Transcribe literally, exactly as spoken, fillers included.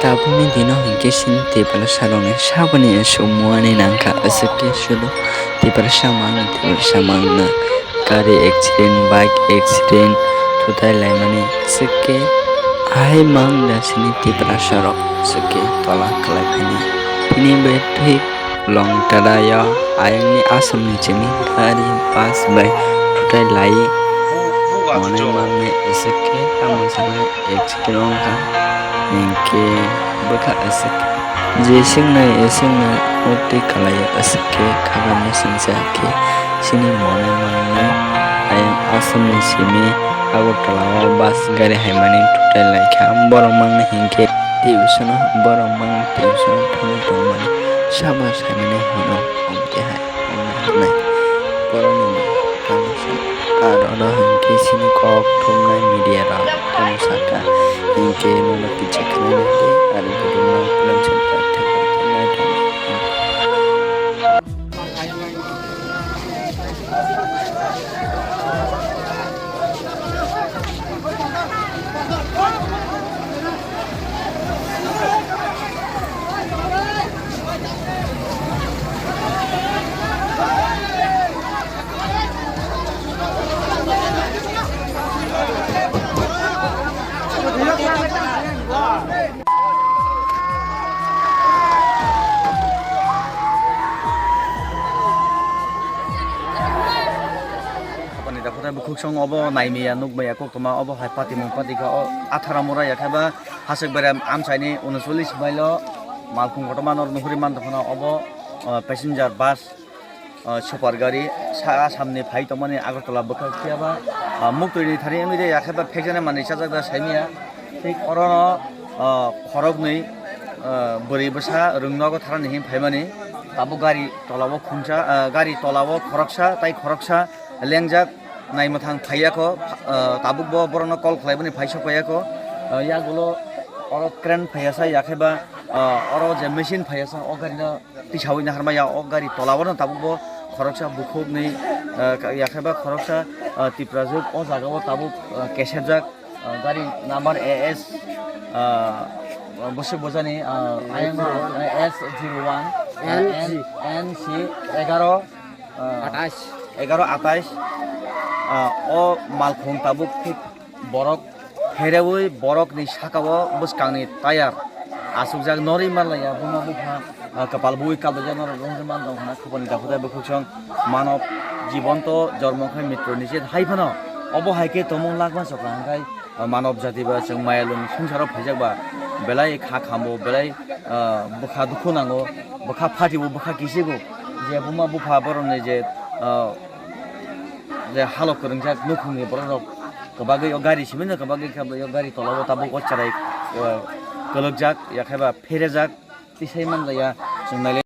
Tabukni dino hinkhe chini Tiprasa rokni saboni chumani nangkha, aswk khe sudu Tiprasa mangno, Tiprasa mangno gari accident, bike accident thutai laimani, aswk khe ahai mang da chini Tiprasa rok, aswk khe tola kwlai phani. Tini bai thik Longtadaio ayangni aswkni simi gari bus bai thutai lai. Monai mangni aswk khe tamo sanai accident wngkha. Hinkhe bwkha aswk je swngnai, swngnai mukti kalaio aswk khe khakamo singsa khe chini monai mangni ayang aswkni simi Agartala o bus gari haimani thutai laikha. Borok mangni hinkhe tuition o, borok mangni tuition o thangwi tongmani sabo saimani hwno, omo twi hai. Hwnwi borokni tamo sa aro no hinkhe chini kok thumnai media rok tamo sakha, hinkhe nono kicha khwnai nai di, aro video no puila chwng paithak paithak nai tongo. Aboni dakhutai bwkhuk song obo naimaya nukmaya koktwma obo hai patimung patikha o athara mura yakhe ba hasik berem amchaini unochollish mile o malkhung kotorma nor nuhuri mantongkhana obo, ah, passenger bus, ah, super gari sa Assam ni phai tongmani Agartala bwkhak phiya ba, ah, muktwi ni thani wngwi de yakhe ba phekjani manwi chajak da saimaya. Thik orono, ah, khoroknwi, ah, bwrwi bwsa rwngnogo tharani him phaimani. Tabuk gari tola o khungsa, ah, gari tola o khoroksa tai khoroksa lengjak naimwthang phaiyakho, ah, tabuk bo borokno call khlaimani phaisok phaiyakho. Ah, yagulo oro crane phaiyasa yakhe ba, ah, oro je machine phaiyasa o garino tisawi naharmaya o gari tola o no tabuk bo khoroksa bukhukni, ah, yakhe ba khoroksa, ah, Tiprajwk o jaga o tabuk, ah, kesepjak, ah, gari number A S, ah, bwswk bojani, ah, ayang, ah, S zero one, ah, N C. N C egaro, ah, atais. Egaro atais, ah, o malkhung tabuk thik borok pherewi borokni sakao bwskangni tayar achukjak norwi manlaiya buma bupha, ah, kwpal bui kalbaijak norok rwngwi mantong hwnna khoponi dakhutai bwkhuk song manob jibonto jormo khai mrityo nichit hai phano obo hai khe tongmung lakma chokra hwnkhe, ah, manob jati ba chwng mayalwng swngcharo phaijak ba belai kha khambo belai, ah, bwkha dukhu nango bwkha phatibo bwkha kisigo je buma bupha borokni je, ah, je halok kwrwngjak nukhungni borok rok kwbagwi o gari simi no kwbagwi khe o gari tola o tabuk o cherai, eh, kwlwkjak yakhe ba pherejak tisai manjaya chwng nailai.